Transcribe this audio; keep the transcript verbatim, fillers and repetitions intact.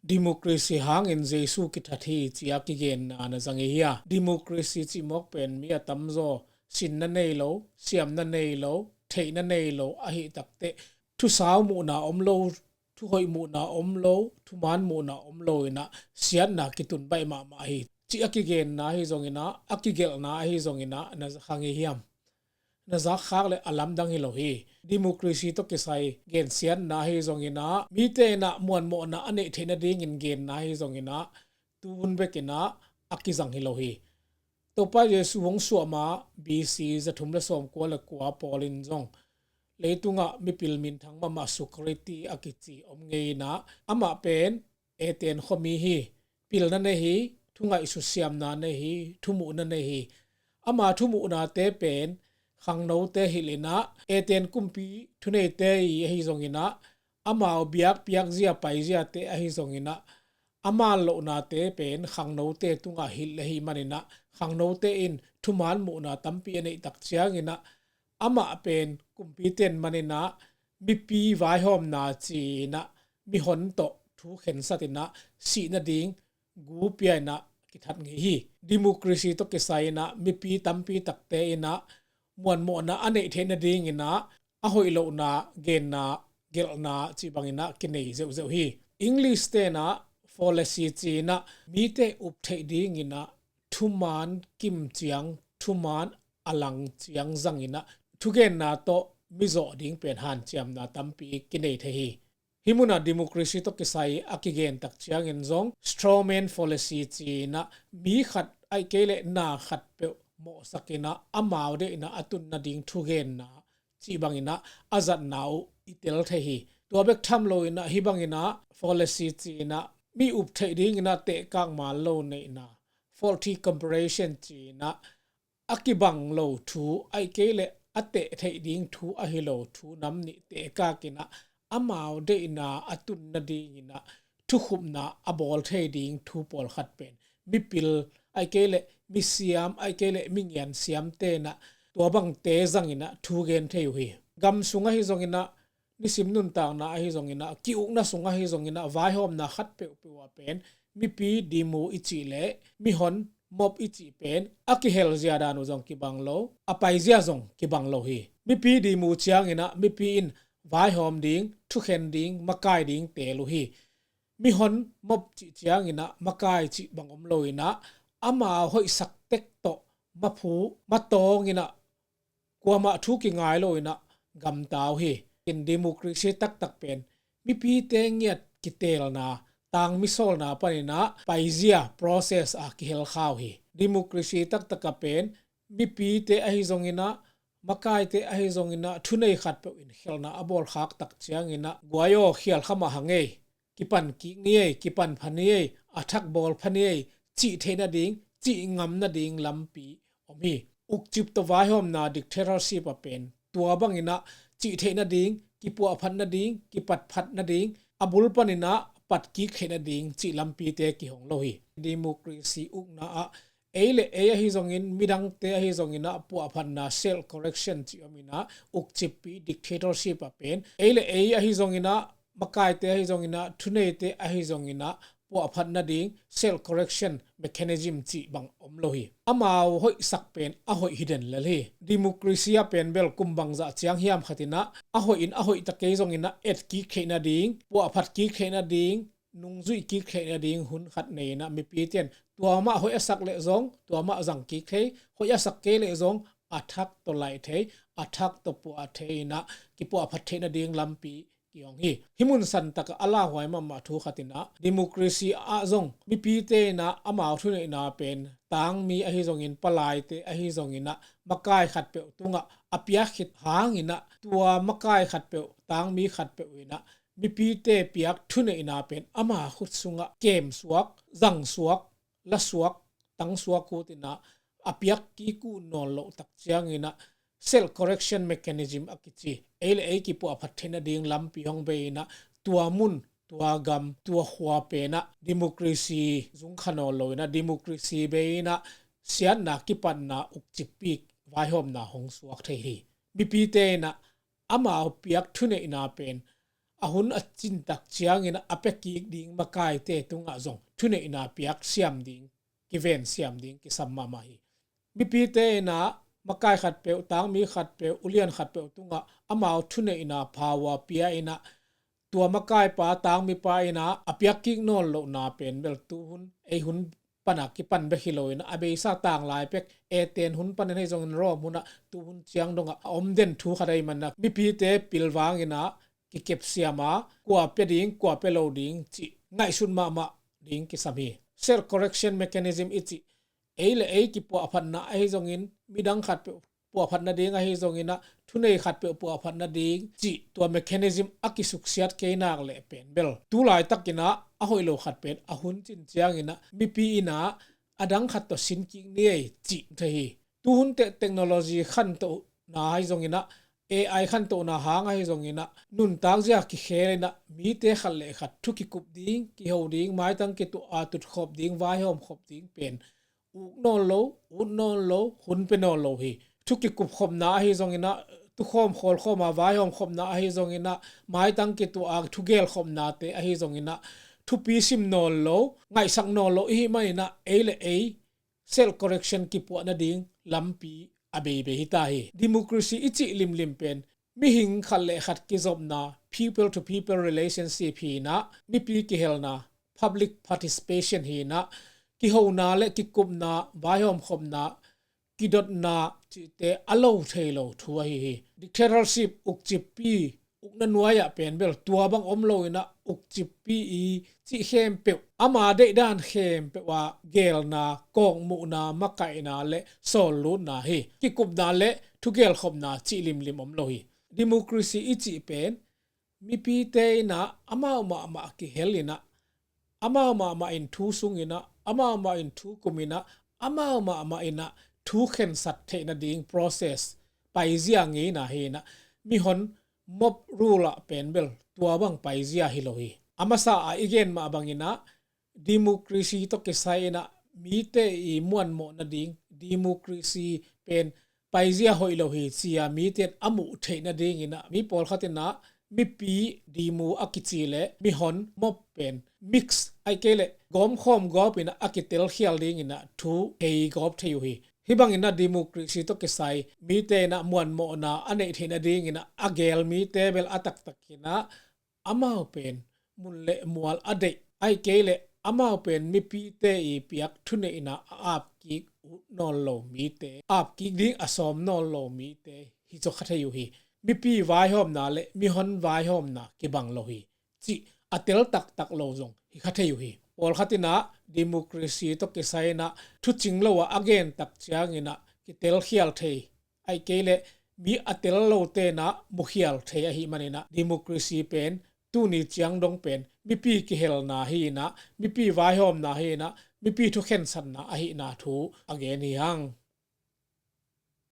Democracy hangin Jesu kithat hi, ci-a kigenna na zang i hia? Democracy cihmawk pen mi a tamzaw sinna nei lo, siamna nei lo, theihna nei lo ahi takteh, thusau muhna om lo, thuhoih muhna om lo, thuman muhna om lo inah siatna kitun baih mahmah hi, ci a kigenna ahi zonginah, a kigelhna ahi zonginah na zang i hiam? Na zakkhak le a lamdang hi lo hi. Democracy tawh kisai gensiatna ahi zonginah mite inah muanmawhna a neih theih nadingin genna ahi zonginah tuhun bekinah a kizang hi lo hi. Topa Jesu hong suahma B C zathum le sawmkua le kua pawlin zong leitungah mipil minthang mahmah Socrates a kici om ngei inah amah pen Athens khuami hi. Pilna nei hi, thungaihsut siamna nei hi, thumuhna nei hi. Ama thumuhnate pen khangnote hilh inah Athens kumpi thuneite i ahi zonginah amau biakpiak zia paiziate ahi zonginah a man lohnate pen khangnote tungah hilh ahi maninah khangnote in thuman muhna tampi a neihtak cianginah amah pen kumpiten maninah mipi vaihawmna ci-inah mihon tawh thu khensatinah sih nading gu pia inah kithat ngei hi. Democracy tawh kisai inah mipi tampi takte inah muanmawhna a neih theih nadinginah a hoih lohna genna gelhna cih banginah kinei zeuhzeuh hi. English tenah fallacy ci-inah mite up theih dinginah thuman kim ciang, thuman a lang ciang zanginah thugenna tawh mizawh ding pen hanciamna tampi kinei thei hi. Hih munah democracy tawh kisai a kigentak ciangin zong strawman fallacy ci-inah mi khat aih kei leh na khat peuh mawhsakinah amau deihna a tun nading thugenna cih banginah a zatna uh i tel thei hi. Tua bek tham loinah hih banginah fallacy ci-inah mi up theih dinginah tehkak man lo neihna, faulty comparison ci-inah a kibang lo thu aih kei leh a teh theih ding thu ahi lo thu nam nih tehkakinah amau deihna a tun nadinginah thukhupna a bawl thei ding thu pawlkhat pen mipil aih kei leh misiam aih kei leh mingian siam tenah tua bangte zanginah thu gen thei uh hi. Gam sung ahi zonginah nisim nuntakna ahi zonginah ki-ukna sung ahi zonginah vaihawmna khat peuhpeuh ah pen mipi dimu i cih leh mihon mob i cih pen a kihel zia dan uh zong kibang lo, a paizia zong kibang lo hi. Mipi dimu cianginah mipi in vaihawm ding, thukhen ding, makai ding teel uh hi. Mihon mob cih cianginah makai cih bang om loinah amau hoihsak tek tawh maphu matawnginah kuamah thu kingai loinah gamta uh hi. In democracy taktak pen mipite ngiat kiteelna, tangmisawlna paninah paizia process a kihelkha uh hi. Democracy taktak a pen mipite ahi zonginah makaite ahi zonginah thunei khat peuh in khelhna a bawlkhak tak cianginah guai aw khial kha mah hang ei, kipan kik ni ei, kipan pha ni ei, a thak bawl pha ni ei, cih theih nading, cih ngam nading lampi om hi. Ukcip tawh vaihawmna dictatorship a pen tua banginah cih theih nading, kipuahphat nading, kipatphat nading, a bul paninah pat kik theih nading cih lampite kihong lo hi. Democracy ukna ah ei le ei ahi zongin midangte ahi zonginah puahphatna self correction cih ominah ukcippi dictatorship a pen ei le ei ahi zonginah makaite ahi zonginah thuneite ahi zonginah puahphat nading self correction mechanism cih bang om lo hi. Amau hoihsak pen a hoih hi den lel hi. Democracy a pen bel kum bangzah ciang hiam khatinah a hoih in a hoih ta kei zonginah etkik theih nading, puahphat kik theih nading, nungzuih kik theih nading hun khat nei inah mipite in tua mah hoih a sak leh zong tua mah zang kik thei, hoih a sak kei leh zong a thak tawh laih thei, a thak tawh puah thei inah kipuahphat theih nading lampi kihong hi. Hih mun santakah a lauhuai mahmah thu khatinah democracy ah zong mipite inah amau thuneihna pen tangmi ahi zongin palaite ahi zonginah makai khatpeuh tungah a piak khit hanginah tua makai khatpeuh tangmi khatpeuh inah mipite piak thuneihna pen ama khut sungah kemsuak, zangsuak, lasuak, tangsuak uh tinah a piak kik uh nawn loh tak cianginah self correction mechanism a kici ei le ei kipuahphat theih nading lampi hong bei inah tua mun, tua gam, tua khua penah democracy zungkha nawn loinah democracy bei inah siatna kipatna ukcippi vaihawmna hong suak thei hi. Mipite inah amau piak thuneihna pen a hun a cintak ciangin a pia kik ding makaite tungah zong thuneihna piak siam ding, kiven siam ding kisam mahmah hi. Mipite in ah makai khatpeuh, tangmi khatpeuh, ulian khatpeuh tungah amau thuneihna phaua pia in ah tua makaipa, tangmipa in ah a piak kik nawn lohna pen bel tuhun ei hun pana kipan bek hi lo in ah a beisa tanglai pek, Eden hun panin ahi zongin Rom hun ah tuhun ciang dongah a om den thu khat ahih manin ah mipite pilvang in ah kikepsiam a kua pia ding, kua pia lo ding cih ngaihsut mahmah ding kisam hi. Self correction mechanism i cih ei le ei kipuahphatna ahi zongin, midang khatpeuh puahphat nading ahi zongin ah, thunei khatpeuh puahphat nading cih tua mechanism a kisuksiat kei nak leh pen bel tu laitakin ah a hoih lo khat pen a hun cin ciangin ah mipi in ah a dang khat tawh sin kik ni ei cih thei hi. Tuhun teh technology khantohna ahi zongin ah, A I khantohna hang ahi zongin ah, nuntak zia kikhel in ah mite khat le khat thu kikup ding, kiho ding, maitang kituah a tutkhop ding, vaihawm khop ding pen uk nawn lo, ut nawn lo, hun pia nawn lo hi. Thu kikup khopna ahi zongin ah, tukhawm khawlkhawm a vaihawm khopna ahi zongin ah, maitang kituah a thugel khopnate ahi zongin ah, thupi sim nawn lo, ngaihsak nawn lo i hih manin ah ei le ei self correction kipuah nading lampi a beibei hi ta hi. Democracy i cih limlim pen mihing khat le khat kizopna, people to people relationship hi in ah, mipi kihelna, public participation hi in ah, kihona le kikupna, vaihawm khopna, kidotna cihte a lo thei lo thu ahi hi. Dictatorship, ukcippi, ukna nuai-ah pen bel tua bang om lo in ah ukcippi i cih khempeuh, ama deihdan khempeuh a gelna, kawkmuhna, makaihna le sawllutna hi. Kikupna le thugelkhopna cih limlim om lo hi. Democracy i cih pen mipite in ah amau mahmah kihel in ah, amau mahmah in thu sung in ah, amau mah in thu kum in ah, amau mahmah in ah thu khensat theih nading process paizia ngeina hi in ah, mihon mob rule ah pen bel tua bang paizia hi lo hi. A masa ah i gen mah bangin ah democracy tawh kisai in ah mite i muanmawh nading, democracy pen paizia hoih lo hi ci-a mite in a muh theih nadingin ah mi pawlkhat in ah mipi demo a kici le mihon mob pen mix, ahih kei leh gawmkhawm gawp in ah a kitelkhial dingin ah thu hei gawp thei uh hi. Hih bangin ah democracy tawh kisai mite in ah muanmawhna a neih theih nadingin ah a gel mite bel a taktak in ah amau pen mun le mual a deih, ahih kei leh amau pen mipite i piak thuneihna a apkik uh nawn lo mite, apkik ding a sawm nawn lo mite hi zaw kha thei uh hi. Mipi vaihawmna le mihon vaihawmna kibang lo hi cih a tel taktak lo zong hi kha thei uh hi. Pawlkhat in ah democracy tawh kisai in ah thucing lo ah a gen tak ciangin ah kitelkhial thei, ahih kei leh mi a tel lote in ah mukhial thei ahih manin ah democracy pen tuni ciang dong pen mipi kihelna hi in ah, mipi vaihawmna hi in ah, mipi thukhensatna ahihna thu a gen hi hang.